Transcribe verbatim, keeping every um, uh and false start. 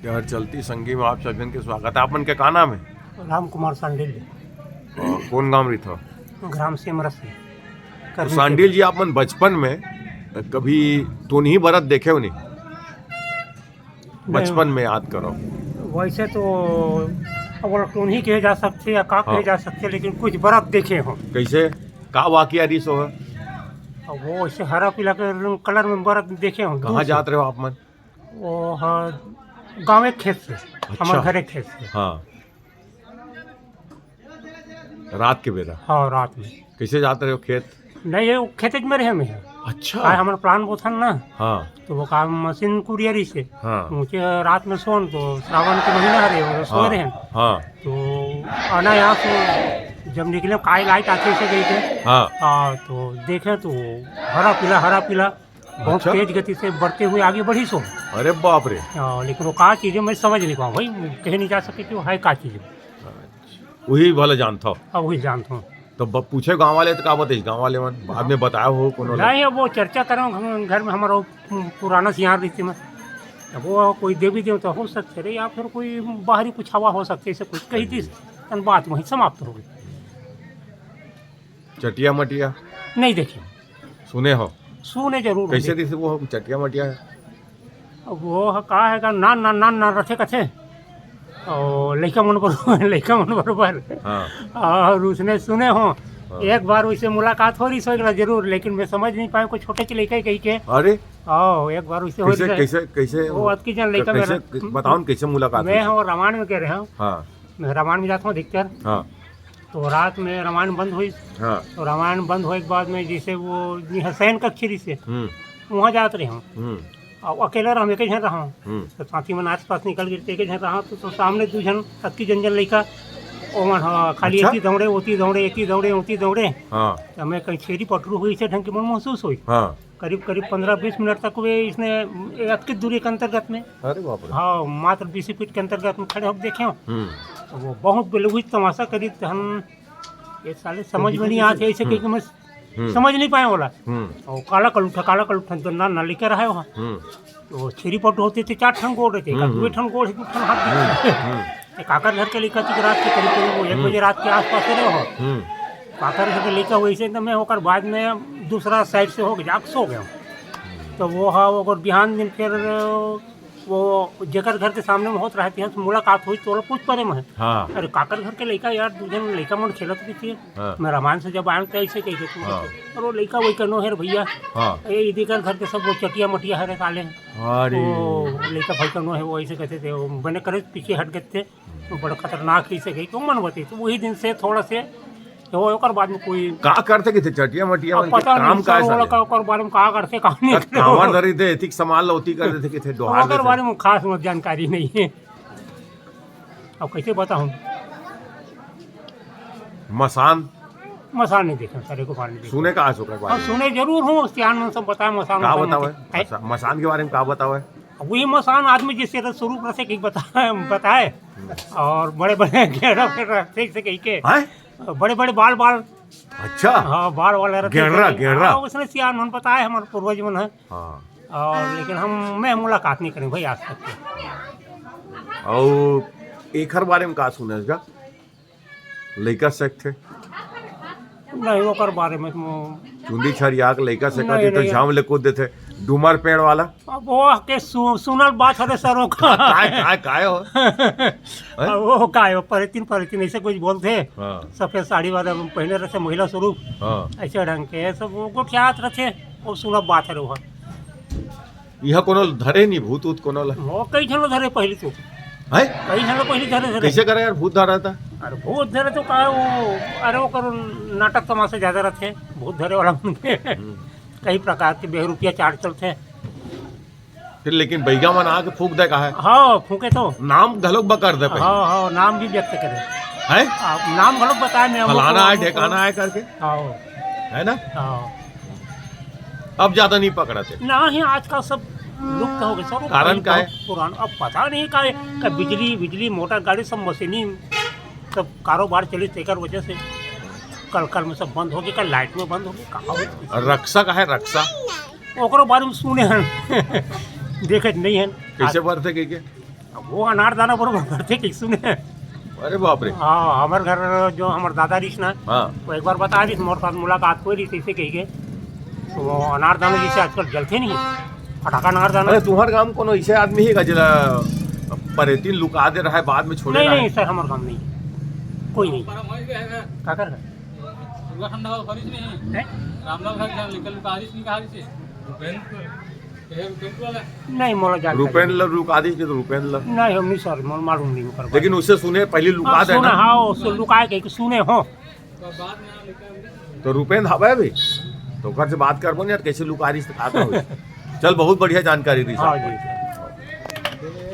यार चलती संगी में आप सब जन के स्वागत है। आप मन के का नाम है? राम कुमार सांडिल। और कौन गांव रही था? ग्राम सेमरस से। तो करनी सांडिल जी, आप मन बचपन में कभी टोनही बरत देखे हो नहीं? नहीं। बचपन में याद करो। वैसे तो अब वो टोनही कहे जा सकते या का कहे हाँ। जा सकते, लेकिन कुछ बरत देखे हो। कैसे? का वाकया रही सो है? अब वो ऐसे हरा पीला के कलर में बरत देखे हो, कहाँ दूर से। जात रहे हो आप मन? वो ह-, गाँव एक खेत से, अच्छा। हमारे घर एक खेत से। हाँ। रात के बेरा? हाँ, रात में। कैसे जात रहे हो खेत? नहीं, ये खेत में रहे में है। अच्छा। आए हमारे प्लान बोथन ना। हाँ। तो वो काम मशीन कुरियरी से। हाँ। मुझे रात में सोन तो सावन के महीना हरे, वो सो हाँ। रहे हैं। हाँ। तो आना यहाँ से जब निकले, काई लाइट आती से गई थे। हाँ। हाँ, तो देखे तो हरा पीला, हरा पीला। बहुत अच्छा। तेज गति से बढ़ते हुए आगे बढ़ी सो। अरे बाप रे। हाँ, लेकिन वो का चीज है, मैं समझ नहीं पाऊँ भाई, कहे नहीं जा सके कि वो है का चीज। अच्छा। वही भले जानता हो। हाँ, वही जानता हूँ। तो ब-, पूछे गाँव वाले तो का बताइस? गाँव वाले मन बाद में बताया हो कोनो ला? नहीं, अब वो चर्चा करो, हम घर में हमारा वो पुराना सियार रही थी मैं, अब वो कोई देवी देवता हो सकते रहे या फिर कोई बाहरी कुछ हवा हो सकते, ऐसे कुछ कही थी, हाँ जी। तन बात वहीं समाप्त हो गई। चटिया मटिया? नहीं देखे। सुने हो? सुने जरूर हो। कैसे दिसे वो चटिया मटिया? अब वो ह-, का है का नान नान नान नान रथे कथे। और लइका मन बरोबर, लइका मन बरोबर। हाँ। और उसने सुने हो, हाँ। एक बार उससे मुलाकात हो रही सो एकला जरूर, लेकिन मैं समझ नहीं पाया, कोई छोटे से लइका ही कही के। अरे? आओ, एक बार उससे हो कैसे, रही है। कैसे, कैसे वो वो? अतकी जन लइका कैसे, मेरा बताओ ना, कैसे मुलाकात मैं हुई? हूँ रामायण में कह रहे हूँ। हाँ। मैं रामायण में जाता हूँ अधिकतर। हाँ। तो रात में रामायण बंद हुई। हाँ। तो रामायण बंद होए के बाद में जैसे वो निहसैन कक्षरी से हम्म। वहाँ जात रहे हम। हम्म। और अकेला रहा, एक ही जन रहा। हम्म। तो साथी मन आसपास निकल गए, एक ही जन रहा। तो, तो सामने दू जन अतकी जन जन लइका, ओमन, हाँ, खाली अच्छा? एती दौड़े, ओती दौड़े, एती दौड़े, ओती दौड़े। हाँ। तो मैं कहीं छेरी पटरू हुई से ढंग के मन महसूस हुई। हाँ। करीब, करीब पन्द्रह बीस मिनट तक वे इसने, ए, अतकी दूरी के अंतर्गत में। अरे बाप रे। हाँ, मात्र बीस फीट के अंतर्गत में खड़े होके देखे हो। हम्म। तो वो बहुत बेलुगुज तमाशा करी, तो हम, ये साले समझ में नहीं आते, ऐसे हम्म। कहीं मैं हम्म। समझ नहीं पाए बोला। हम्म। और काला कलूठा, काला कलूठा, तो ना, ना लेकर आए हो। हम्म। तो छेरी पट होते थे, चार ठन गोड़ रहते, हम्म, दो हम्म। ठन गोड़ है, दो ठन हाथ हम्म, रहते। हम्म। ये काकर घर के लइका थी, रात के करीब करीब वो एक हम्म। बजे रात के आसपास रहे हो। हम्म। काकर घर के लइका वैसे तो मैं ओकर बाद में दूसरा साइड से होके जाके सो गया। तो वो हा, ओकर बिहान दिन फिर वो जेकर घर के सामने में होत रहती है, तो मुलाकात हुई, तो ओला पूछ परे में। हाँ। अरे काकर घर के लइका यार, दू जन लइका मन खेलत भी थी। हाँ। मैं रामायण से जब आया तो ऐसे कह के तू हाँ। अरे वो लइका वही कनो है रे भैया। हाँ। ए इदी कर घर के सब वो चटिया मटिया है रे साले। अरे। वो लइका भाई कनो है, वो ऐसे कहते थे, वो बने करे पीछे हट गए थे। तो बड़ा खतरनाक ही से गई, तो मन बते। तो वही दिन से थोड़ा से, तो ओकर बाद में कोई का करते कि थे चटिया मटिया अब मन के पता काम नहीं का सर, है ओला साले? का, ओकर बारे में का करते, का नहीं का करते। कांवर धरी थे, एतिक सामान ला ओती कर देते कि थे तो डोहार ओकर देते। बारे में खास मोर जानकारी नहीं है। अब कैसे बताऊं? मसान? मसान नहीं देखे सर, एको बार नहीं देखे। सुने का है ओकर बारे हाँ, में? सुने जरूर हूँ, सियान मन सब बताए मसान का वसान बतावे? नहीं देखे। मसा-, मसान के बारे में का बतावे? अब वही मसान आदमी जिस तरह स्वरूप रहे, कहीं बताए, बताए। हम्म। और बड़े बड़े गेड़ा फेर रहे, ठीक से कहीं के। हैं? बड़े बड़े बाल, बाल। अच्छा। हाँ, बाल वाला रहते गेड़रा, हैं। गेड़रा। हाँ, उसने सियान मन बताए, हमारे पूर्वज मन है। हाँ। और लेकिन हम, मैं मुलाकात नहीं करें भाई आज तक के। और एकर बारे में का सुने का? लइका सेकथे? नहीं, ओकर बारे में तो चुंदी छरिया के लइका सेकथे नहीं, तो नहीं। झाम ले कूद देथे, डूमर पेड़ वाला। अब वो के सु-, सुनल बात हरे सर ओकर। काय, काय, काय हो? हैं? अब वो काय हो, परेतिन, परेतिन ऐसे कुछ बोलथे। हाँ। सफेद साड़ी वाला पहने रहथे महिला स्वरूप। हाँ। ऐसे ढंग के सब वो गोठियात रहथे, वो सुनल बात हरे वो। इहाँ कोनो धरे नहीं भूत ऊत कोनो ला? वो कई झन धरे पहली तो। हैं? कई झन पहली धरे, धरे। कैसे करे यार भूत धरा था? अरे भूत धरे तो का वो, अरे ओकर नाटक तमाशा ज्यादा रहथे, भूत धरे वाला मन के। हम्म। कई प्रकार के बेह रुपया चार्ज चलथे। फिर लेकिन बैगा मन आके फूंक दे का है? हाँ, फूंके तो। नाम घलोक बकर दे पहले। हाँ, हाँ, नाम भी व्यक्त करे। हैं? आ, नाम घलोक बताए मैं, फलाना है, अमुक, अमुक। ठिकाना है करके। हाँ। है ना? हाँ। अब ज्यादा नहीं पकड़ते। नहीं, आजकल सब लुप्त हो गए, सब कारण का है? पुरान, अब पता नहीं का है, का बिजली, बिजली, मोटर गाड़ी, सब मशीनी, सब कारोबार चली, तेकर वजह से कल, कल में सब बंद हो गए, कल लाइट में बंद हो गए, कहाँ हो गए? और रक्षा का है, रक्षा? ओकरो बारे में सुने हैं, देखे नहीं हैं। कैसे बरथे के, के? वो अनार दाना बरोबर करथे कइसे सुने। अरे बाप रे। हाँ, हमर घर जो हमर दादा रिहिस ना, हाँ। वो एक बार बता दिस, मोर साथ मुलाकात होय रिहिस अइसे कहिके। तो वो अनार दाना जइसे आजकल जलथे नहीं, फटाका अनार दाना। अरे तुम्हर गाँव कोनो अइसे आदमी हे का जेला परेतिन लुका दे रहा है, बाद में छोड़े नहीं, रहा है? नहीं सर, हमर गाँव नहीं, कोई नहीं। का कर? दुर्गा ठंडा हो, फरिस नहीं। हैं? रामलाल घर जान लेकर लुका रिहिस, निकाल से। नहीं, मोला जानकारी रुपेन नहीं। ल लुका दिस कि तो रुपेन ल। नहीं, हम नहीं सर, मोला मालूम नहीं ओकर बारे लेकिन में। उससे सुने, पहले लुका हाँ, देना। सुना, हाँ, उससे लुकाए के सुने हो। तो रुपेन हवे भी, तो ओकर से बात करबो नहीं यार, कैसे लुका रिहिस तो खाता हो। चल, बहुत बढ़िया जानकारी दी हाँ सर। जी।